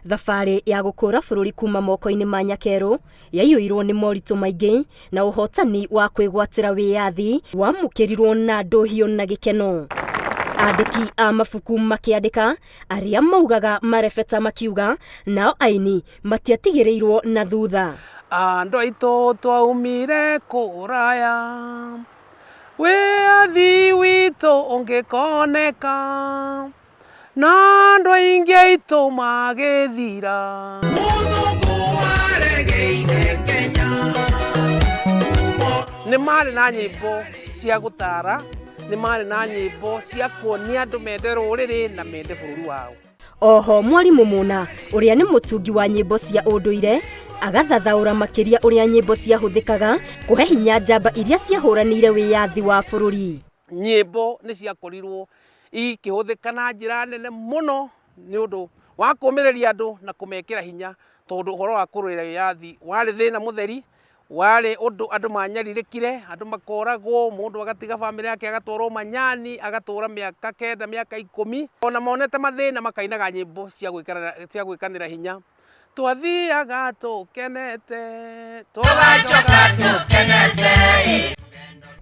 Thabarĩ ya gũkũra bũrũri kuma moko-inĩ ma Nyakerũ yaiyũirwo nĩ moritũ maingĩ na ũhotani wa kwĩgwatĩra wĩyathi wamũkĩrirwo na ndũhiũ na gĩkeno. Andĩki a mabuku makĩandĩka, arĩa maugaga marebeta makiuga, nao aini matiatigĩrĩirwo na thutha. Andũ aitũ twaumire kũraya, wĩyathi witũ ũngĩkoneka, na andũ aingĩ aitũ magĩthira. Nĩ marĩ na nyĩmbo cia gũtara, nĩ marĩ na nyĩmbo cia kuonia andũ mende rũrĩrĩ na mende bũrũri wao. Oho Mwarimũ Muna ũrĩa nĩ mũtungi wa nyĩmbo cia ũndũire agathathaũra makĩria ũrĩa nyĩmbo ciahũthĩkaga kũhe hinya njamba iria ciahũranĩire wĩyathi wa bũrũri. Nyĩmbo nĩ ciakorirwo ikĩhũthĩka na njĩra nene mũno nĩ ũndũ wa kũmĩrĩria andũ na kũmekĩra hinya, tondũ ũhoro wa kũrũĩra wĩyathi warĩ thĩna mũtheri, warĩ ũndũ andũ manyarirĩkire, andũ makoragwo, mũndũ agatiga bamĩrĩ yake agatwarwo manyani, agatũra mĩaka 9, mĩaka 10, ona monete mathĩna makainaga nyĩmbo cia gwĩkanĩra hinya. Twathiaga tũkenete, tũgacoka tũkenete.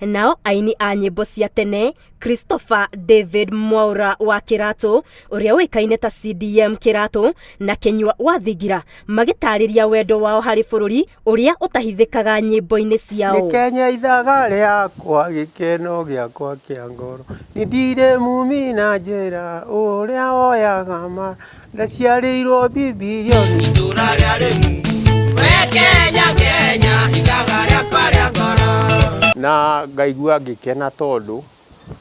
Nao aini a nyĩmbo cia tene Christopher David Mwaura wa Kĩratũ ũrĩa ũĩkaine ta CDM Kĩratũ na Kĩnyua wa Thingira magĩtarĩria wendo wao harĩ bũrũri ũrĩa ũtahithĩkaga nyĩmbo-inĩ ciao. Nĩ Kenya ithaga rĩakwa gĩkeno gĩakwa kĩa ngoro, nĩ ndirĩ mumi na njĩra ũrĩa woyaga ma ndaciarĩirwo Bibilioni. Itũra rĩa rĩmu, we Kenya, Kenya, ithaga rĩakwa rĩa ngoro. Na ngaigua ngĩkena tondũ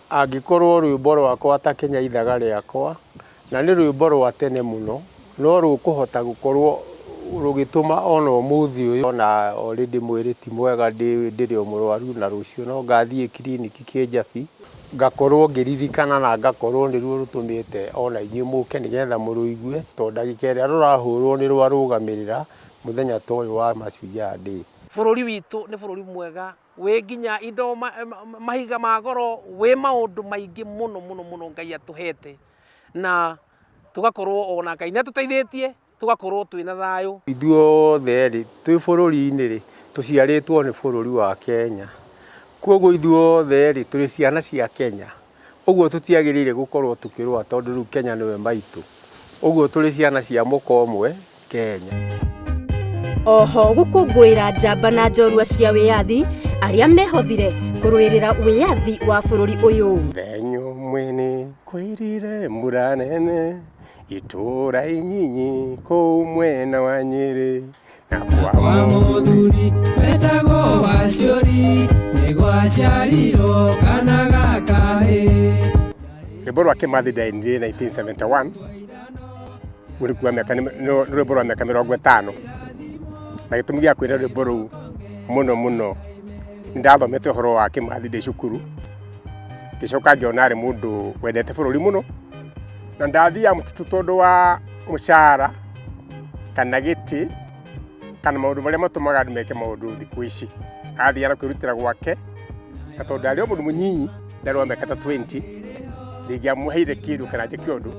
angĩkorwo rwĩmbo rwakwa ta Kenya ithaga rĩakwa, na nĩ rwĩmbo rwa tene mũno, no rũkũhota gũkorwo rũgĩtũma ona ũmũthĩ ũyũ ona already mwĩrĩ ti mwega ndĩrĩ o mũrwaru na rũciũ no ngathiĩ kiriniki Kĩnjabi, ngakorwo ngĩririkana na ngakorwo nĩruo rũtũmĩte ona inyuĩ mũke nĩgetha mũrũigue, tondũ ndagĩka ĩrĩa rũrahũrwo nĩ rwarũgamĩrĩra mũthenya ta ũyũ wa Mashujaa Day. Bũrũri witũ nĩ bũrũri mwega, wĩ nginya indo mahiga ma goro, wĩ maũndũ maingĩ mũno mũno mũno Ngai atũhete, na tũgakorwo ona Ngai nĩ atũteithĩtie, tũgakorwo twĩna thayũ. Ithuothe rĩ, twĩ bũrũri-inĩ rĩ, tũciarĩtwo nĩ bũrũri wa Kenya. Koguo ithuothe rĩ, tũrĩ ciana cia Kenya. Ũguo tũtiagĩrĩire gũkorwo tũkĩrũa tondũ rĩu Kenya nĩwe maitũ. Ũguo tũrĩ ciana cia mũka ũmwe Kenya. Oho gũkũngũĩra njamba na njorua cia wĩyathi arĩa mehothire kũrũĩrĩra wĩyathi wa bũrũri ũyũ. Mũthenya ũmwe nĩ kwairire mbura nene itũũra inyinyi kũu mwena wa Nyĩrĩ na kwa Kwa mũthuri wetagwo Waciũri nĩ gwaciarirwo kana gakahĩ. Rwĩmbo rwa Kĩmathi ndainire 1971 ũguo nĩ kuga mĩaka nĩ rwĩmbo rwa mĩaka 50 na gĩtũmi gĩa kwĩra rwĩmbo rũu mũno mũno nĩ ndathomete ũhoro wa Kĩmathi ndĩ cukuru ngĩcoka ngĩona arĩ mũndũ wendete bũrũri mũno na ndathiaga mũtitũ tondũ wa mũcara kana gĩtĩ kana maũndũ marĩa matũmaga andũ meke maũndũ thikũ ici. Athiaga na kwĩrutĩra gwake na tondũ ndarĩ o mũndũ mũnyinyi ndarĩ wa mĩaka ta 20 ndingĩamũheire kĩndũ kana njĩke ũndũ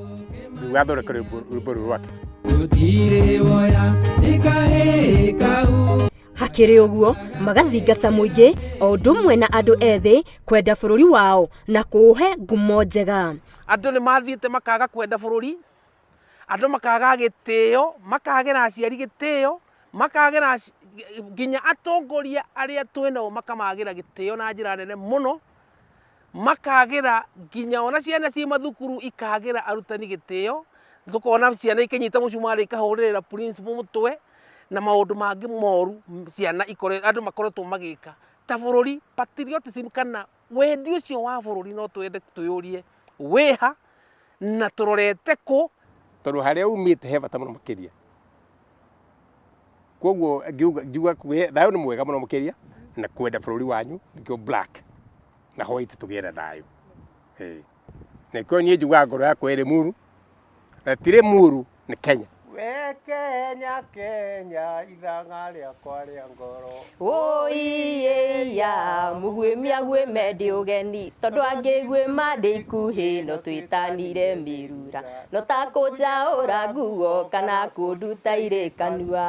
nĩguo athondeke rwĩmbo rũu rwake. Gũtirĩ woya nĩ kahĩĩ kau. Hakĩrĩ ũguo magathingata mũingĩ o ũndũ ũmwe na andũ ethĩ kwenda bũrũri wao na kũũhe ngumo njega. Andũ nĩ mathiĩte makaga kwenda bũrũri, andũ makaga gĩtĩo, makagĩra aciari gĩtĩo, makagĩra nginya atongoria arĩa twĩnao makamagĩra gĩtĩo na njĩra nene mũno, makagĩra nginya ona ciana ciĩ mathukuru ikagĩra arutani gĩtĩo, tũkona ciana ikĩnyita mũcumarĩ ikahũrĩrĩra principal mũtwe, na maũndũ mangĩ moru ciana andũ makoretwo magĩka. Ta bũrũri patriotism kana wendi ũcio wa bũrũri no twende twĩyũrie wĩha na tũrorete kũ. Tondũ harĩa umĩte he bata mũno makĩria. Koguo ngiuga thayũ nĩ mwega mũno makĩria na kwenda bũrũri wanyu nĩkĩo black na white tũgĩe na thayũ. Na nĩkĩo niĩ njugaga ngoro yakwa ĩrĩ muru na tirĩ muru nĩ Kenya. We Kenya, Kenya, ithang'a rĩakwa rĩa ngoro. Ũiĩya mũguĩmi aguĩme ndĩ ũgeni tondũ angĩguĩma ndĩ ikuhĩ no twĩtanire mĩrura no ta kũnjaũra nguo kana kũnduta irĩ kanua.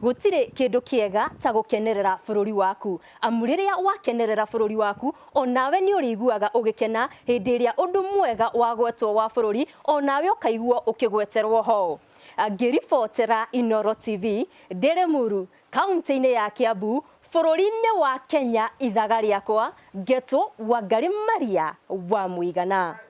Gũtirĩ kĩndũ kĩega ta gũkenerera bũrũri waku, amu rĩrĩa wakenerera bũrũri waku onawe nĩ ũrĩiguaga ũgĩkena hĩndĩ ĩrĩa ũndũ mwega wagwetwo wa bũrũri onawe ũkaigua ũkĩgweterwo ho. Ngĩribotera Inooro TV ndĩ Rĩmuru kaunti-inĩ ya Kiambu bũrũri-inĩ wa Kenya ithaga rĩakwa ngetwo Wangari Maria wa Mũigana.